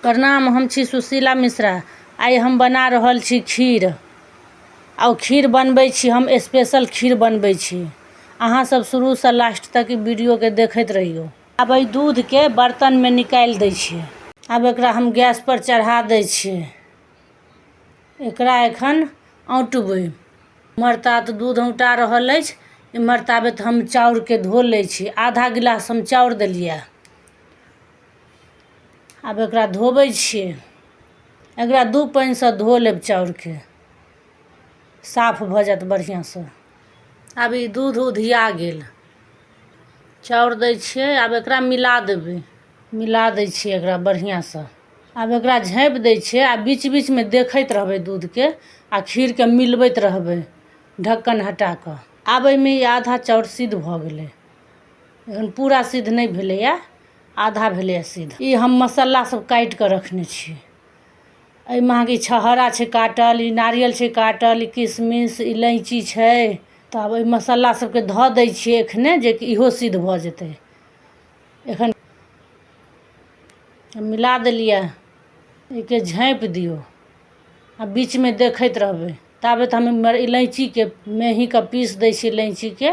प्रणाम, हम छी सुशीला मिश्रा। आइ हम बना रहल छी खीर आ ओ खीर बनबै छी हम, स्पेशल खीर बनबै छी। अहाँसभ शुरूसँ लास्ट तक ई वीडियोके देखैत रहियौ। आब एहि दूधके बर्तनमे निकालि दै छियै। आब एकरा हम गैसपर चढ़ा दै छियै। एकरा एखन औँटबै। एम्हर तात दूध औँटा रहल अछि, एम्हर ताबत हम चाउरके धो लै छी। आधा गिलास हम चाउर देलियै। आब एकरा धोबै छियै। एकरा दू पानिसँ धो लेब चाउरके, साफ भऽ जायत बढ़िआँसँ। आब ई दूध उधिया गेल, चाउर दै छियै। आब एकरा मिला देबै। मिला दै छियै एकरा बढ़िआँसँ। आब एकरा झाँपि दै छियै आ बीच बीचमे देखैत रहबै दूधके आ खीरके मिलबैत रहबै ढक्कन हटा कऽ। आब एहिमे ई आधा चाउर सिद्ध भऽ गेलै। एखन पूरा सिद्ध नहि भेलैए, आधा भेलैए सिद्ध। ई हम मसाला सब काटि कऽ रखने छी। एहिमे अहाँके ई छहरा छै काटल, ई नारियल छै काटल, ई किशमिश, इलायची छै। तऽ आब एहि मसाला सबके धऽ दै छियै एखने, जेकि इहो सिद्ध भऽ जेतै। एखन मिला देलियै। एहिके झाँपि दियौ आ बीचमे देखैत रहबै। ताबे हम इमहर इलायचीके मेहीके पीस दै छियै इलायचीके।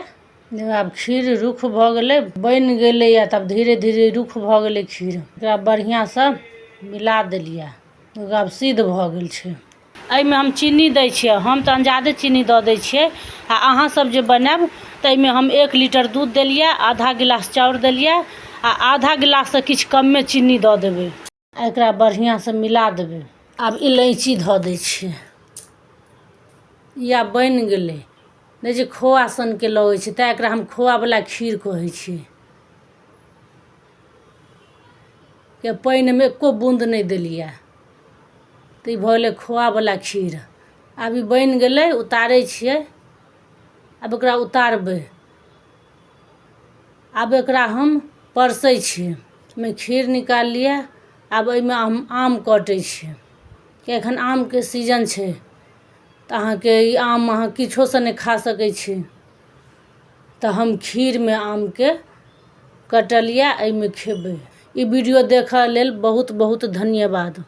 आब खीर रुख भऽ गेलै, बनि गेलैए। तब धीरे धीरे रुख भऽ गेलै खीर। एकरा बढ़िआँसँ मिला देलियै। आब सिद्ध भऽ गेल छै। एहिमे हम चीनी दै छियै। हम तऽ अन्जादे चीनी दऽ दै छियै आ अहाँसभ जे बनायब तऽ एहिमे हम 1 लीटर दूध देलियै, आधा गिलास चाउर देलियै आ आधा गिलाससँ किछु कमे चीनी दऽ देबै। एकरा बढ़िआँसँ मिला देबै। आब इलायची धऽ दै छियै। ई आब बनि गेलै। नहि जे खोआ सनके लगै छै, तेँ एकरा हम खोआवला खीर कहै छियै। के पानिमे एको बून्द नहि देलियै, तऽ ई भऽ गेलै खोआवला खीर। आब ई बनि गेलै, उतारै छियै। आब एकरा उतारबै। आब एकरा हम परसै छियै। एहिमे खीर निकाललियै। आब एहिमे हम आम कटै छियै। एखन आमके सीजन छै, तऽ अहाँके ई आम अहाँ किछोसँ नहि खा सकै छी। तऽ हम खीरमे आमके कटलियै, एहिमे खेबै। ई वीडियो देखऽ लेल बहुत बहुत धन्यवाद।